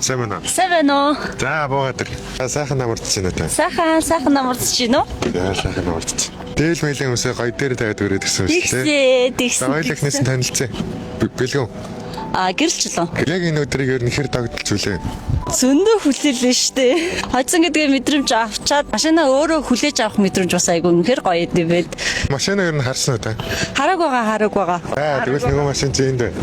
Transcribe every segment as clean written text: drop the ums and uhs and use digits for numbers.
Сайн байна уу? Сайн байна уу? За буугаад ир. За, сайхан намардж байна та. Сайхан, сайхан намардж байна уу? За сайхан намардж. Дээл мэлийн үсээ гоё дээр тавиад өрөөд ирсэн шүү дээ. Тэгсээ, тэгсэн. За хоёул ихнээс нь танилцъя. Бэлгүн. А гэрэлчлээ. Яг энэ өдрийг ер нь хэр догдолж үлээ. Зөндөө хүлээлээ штэ. Хоцсон гэдгээ мэдрэмж авчаад машина өөрөө хүлээж авах мэдрэмж бас айгүй үнэхэр гоё юм байд. Машина ер нь харсан уу та? Харааг байгаа, харааг байгаа. За тэгвэл нөгөө машин чи энд байна.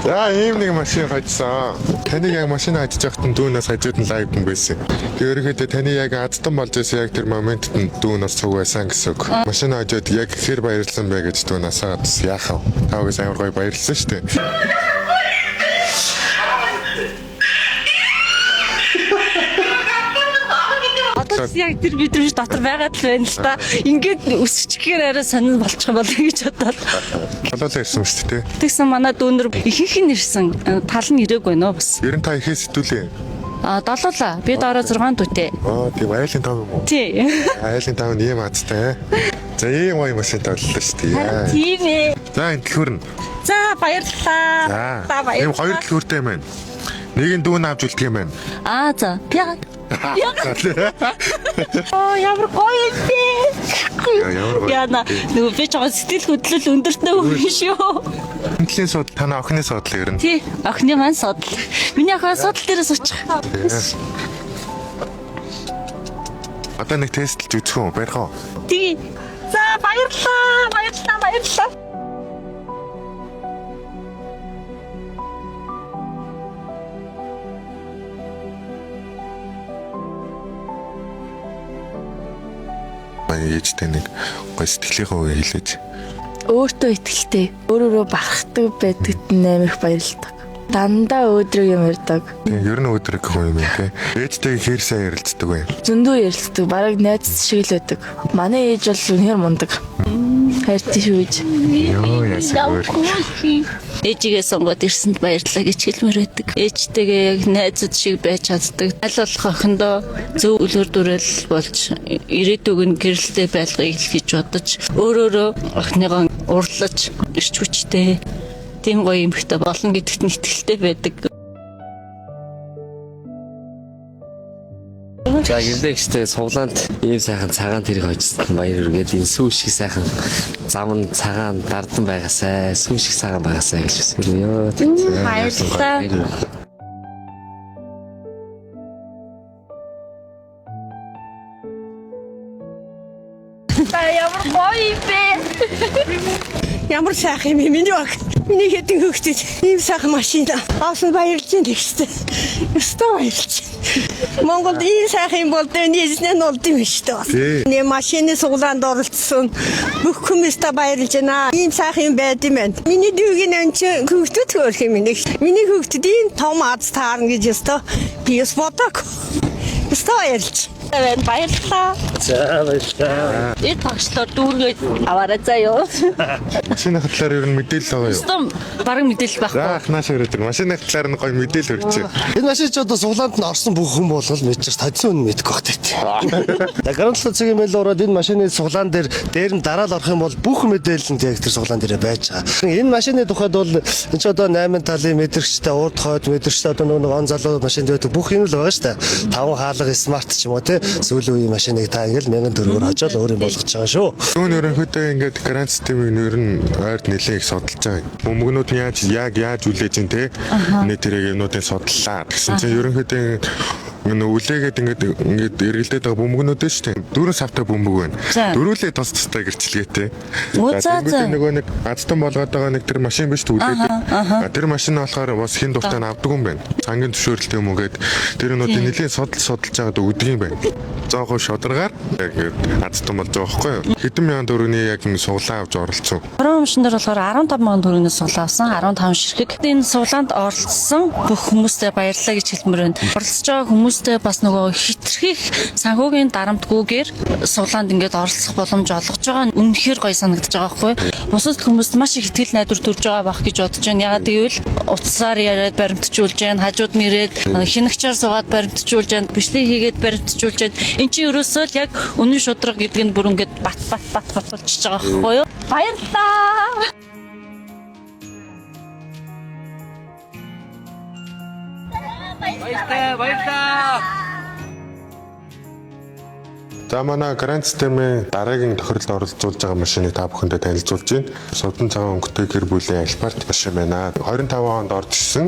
За ийм нэг машин хожсон. Таныг яг машин хожиж байхад нь дүүнээс хажууд нь лайв хүн байсан. Тэгээ ерөнхийдөө таны яг азтан болж байсан яг тэр моментт нь дүүнээс цуг байсан гэсэн үг. Машин хожоод яг хэр баярлсан бэ гэж дүүнээс асуугаад бас яах вэ? Та угаас амар гоё баярлсан шүү дээ. Одоо ч яг тэр мэдрэмж дотор байгаад л байна л та. Ингээд өсчихгээр арай сонин болчих юм бол гэж бодоод. Болоолаа ирсэн шүү дээ. Тэгсэн манай дүүнер ихэнх нь ирсэн. Тал нь ирээгүй байна уу бас. Ер нь та ихээс сэтгүүлээ. А долоолаа. Би доороо 6 дүүтэй. Аа тийм айлын тав юм уу? Тий. Айлын тав нь ийм азтай. За ийм гоё машин тавлаа шүү дээ. Тийм ээ. За энэ дэлгүүр нь. За баярлалаа. За. За баярлалаа. Ийм хоёр дэлгүүртэй юм байна. Нэг нь дүүн авч үлдэх юм байна. Аа за. Яа. Оо ямар гоё юм бэ? Ямар гоё. Яна нөгөө би жоохон сэтгэл хөдлөл өндөртнөө хүн шүү. Хөнтлийн сууд танай охины суудлаа ер нь. Тий, охины маань судал. Миний охин судал дээрээ суучих. Одоо нэг тестлж үзэх үү? Барих уу? Тий. За баярлалаа. Баярлалаа, баярлалаа. Манай ээжтэй нэг гоё сэтгэлийнхээ үгээ хэлээч. Өөртөө ихтэй, өөрөөрөө бахархдаг байдагт нь амар их баярлдаг. Дандаа өөдрөг юм ярьдаг. Тийм ер нь өдрөг хүн юм тий. Ээжтэйгээ хэр сайн ярилцдаг вэ? Зөндөө ярилцдаг. Бараг найз шиг л байдаг. Манай ээж бол үнэхээр мундаг. Хайртай шүү ээж. Йоо яасан өөр. Ээжигээ сонгоод ирсэнд баярлалаа гэж хэлмээр байдаг. Ээжтэйгээ яг найзууд шиг байж чаддаг. Аль болох охиндоо зөв үлгэр дуурайл болж ирээдүг нь гэрэлтэй байлгыг л гэж бодож өөрөөрөө охиныгоо урлаж ирч хүчтэй тийм гоё эмхтэй болно гэдэгт нь итгэлтэй байдаг. За гэрлэгчтэй суглаанд ийм сайхан цагаан тэрэг хожсон баяр үргээд энэ сүү шиг сайхан зам нь цагаан дардан байгаасай сүү шиг цагаан байгаасай гэж хүсэж ёо. Баярлалаа. Та ямар гоё юм бэ? Ямар сайхан юм бэ? Миний баг. Миний хэдэн хүүхдэд ийм сайхан машин авсан баярлж байна тэгштэй. Ёстой баярлж байна. Монголд ийм сайхан юм бол дэнэзнэ нь болд юм шүү Тий. дээ. Нэг машины суглаанд оролцсон бүх хүмүүстээ баярлж байна. Ийм сайхан юм байд юм байна. Миний дүүгийн өн чинь хүүхдүүд хөөрх юм нэг. Миний хүүхдүүд ийм том аз таарна гэж ёстой би ёс бодог. Ёстой баярлж. Байна баярлалаа. За баярлалаа. Энэ тогшлоор дүүргээд аваарай заа юу. Машины талаар ер нь мэдээлэл байгаа юу? Өстөн бараг мэдээлэл За байхгүй. ахнаа шиг ирээд машины талаар нь гоё мэдээлэл хүрчээ. Энэ машин ч одоо суглаанд нь орсон бүх хүн болгол мэдчих тодсон хүн мэдэхгүй бах тий. За Гранд цагийн мэйл ороод энэ машины суглаан дээр дээр нь дараал орох юм бол бүх мэдээлэл нь яг тэр суглаан дээр байж байгаа. Энэ машины тухайд бол энэ ч одоо 8 талын мэдрэгчтэй, урд хойд мэдрэгчтэй одоо нөгөө нэг он залуу машинд байдаг бүх юм л байгаа шүү дээ. Таван хаалга смарт ч юм уу тий. Сүүлийн үеийн машиныг та ингээл 1000 төгрөгөөр хожоод өөр юм болгож байгаа шүү. Түүн ерөнхийдөө ингээд гранд системийг ер нь ойрд нэлээд их судалж байгаа юм. Бөмбөгнүүд нь яаж яг яаж үлээж ин те. Нэг тэрэг юмнуудыг судлаа. Тэгсэн чинь ерөнхийдөө нөө үлээгээд ингээд ингээд эргэлдээд байгаа бөмбөгнүүд нь шүү дээ. Дөрвөн савтай бөмбөг байна. За. Дөрвөлээ тус тустай гэрчлэгээтэй. Оо, за, тэнгуүтээ за. нөгөө нэг азтан болгоод байгаа нэг тэр машин биш үү үлээдэг. А, Тэр машин нь болохоор бас хин дуртай нь авдаг юм байна. Цангийн зөвшөөрлөлт юм уу гээд тэр юмнуудыг нэлээд судал судалж байгаад өгдөг юм байна. 100% шударгаар яг ингээд азтан болж байгаа байхгүй юу? Хэдэн мянган төгрөгийн яг ингэ суглаа авч оролцсон. Хорон машин дээр болохоор 15 мянган төгрөгнөөс суулаа авсан 15 ширхэг. Энэ суулаанд оролцсон бүх хүмүүстээ баярлалаа гэж хэлмээр байна. Оролцож байгаа хүмүүстээ бас нөгөө хитрхих санхүүгийн дарамтгүйгээр суулаанд ингээд оролцох боломж олгож байгаа нь үнэхээр гоё санагдаж байгаа байхгүй юу? Бусад хүмүүст маш их итгэл найдвар төрж байгаа байх гэж бодож байна. Ягаад гэвэл утсаар яриад баримтжуулж байна, хажууд нь ирээд хинэгчээр суугаад баримтжуулж байна, бичлэг хийгээд баримтжуулж байна. Эн чинь ерөөсөө л яг үнэн шудраг гэдэг нь бүр ингээд бат бат бат бат болчихж байгаа байхгүй юу? Баярлалаа. Баярлалаа, баярлалаа. За, манай Grand System-ийн дараагийн тохиролд оролцуулж байгаа машиныг та бүхэндээ танилцуулж байна. Сувдан цагаан өнгөтэй гэр бүлийн Alphard машин байна. 25 онд орж ирсэн.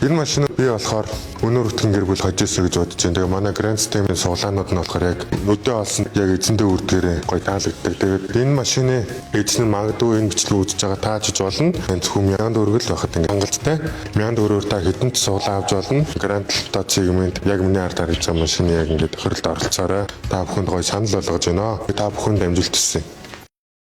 Энэ машиныг би болохоор өнөр өтгөн гэр бүл хожижсэн гэж бодож байна. Тэгээ манай Grand System-ийн суглаанууд нь болохоор яг нүдээ олсон яг эзэндээ үрдгээрээ гоё таалагддаг. Тэгээд энэ машины эзэн нь магадгүй энэ бичлэг үзэж байгаа таажж болно. Зөвхөн 1000 төгрөг л байхад ингээ хангалттай. 1000 төгрөгөөр та хэдэн ч суглаа авч болно. Grand Lotto сегмент яг миний ард харагдж байгаа машины яг ингээ тохиролд оролцоорой. Та бүхэнд гоё санал болгож байна. Та бүхэнд амжилт хүсье.